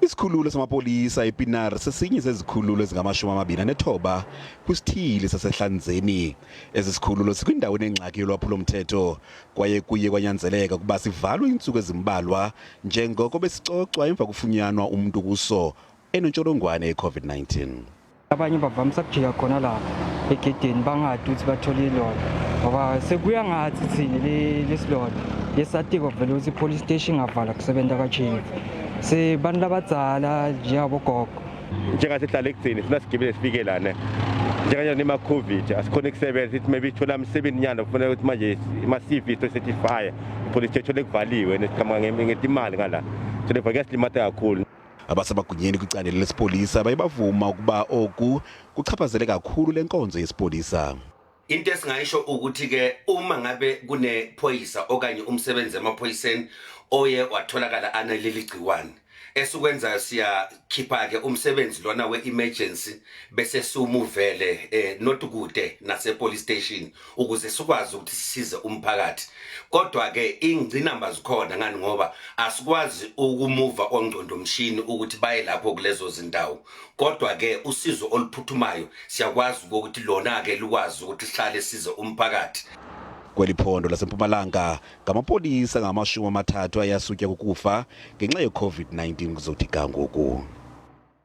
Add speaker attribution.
Speaker 1: Isikhululo samapolisa ePienaar sesinye sezikhululo ezingama-29 kwisithili saseHlanzeni. Esi sikhululo sikwindawo enengxaki yolwaphulo-mthetho kwaye kuye kwanyanzeleka ukuba sivalwe iintsuku ezimbalwa njengoko besicocwa emva kufunyanwa umntu kuso enentsholongwane ye-COVID-19.
Speaker 2: Abanye bavamisa kujika khona la egedeni bangadi ukuthi bathole ilona, ngoba sekuya ngathi thina lesilona lesatiko vele ukuthi i-police station ngavala kusebenza ka-chief sebantu labadzala njengabogogo.
Speaker 3: Njengasihlala ekugcini sifuna sigibele sifike lana, njenganje nema-COVID asikhona kusebenza, sithi maybe thola umsebenzi nyana, kufanele ukuthi manje ima-CV to-certify i-police station kuvaliwe, nesiqhamuka ngetimali ngala thole kuyasilimata kakhulu.
Speaker 1: Abasemagunyeni kwicandelo lesipolisa baye bavuma ukuba oku kuchaphazele kakhulu le nkonzo yesipolisa.
Speaker 4: Into esingayisho ukuthi ke uma ngabe kunephoyisa okanye umsebenzi emaphoyiseni oye watholakala analeli gciwane, esikwenzayo siyakhipha ke umsebenzi lona we-emergency bese siwumuvele not kude nase police station ukuze sikwazi ukuthi sisize umphakathi. Kodwa ke ingcinamba zikhona ngani, ngoba asikwazi ukumuva ongqondo mshini ukuthi baye lapho kulezo zindawo. Kodwa ke usizo oluphuthumayo siyakwazi ukuthi lona ke lukwazi ukuthi sihlale size umphakathi.
Speaker 1: Kweli phondo laseMpumalanga ngamapolisa ngama-30 ayasutywa kukufa ngenxa ye-COVID-19 kuzothi ga ngoku.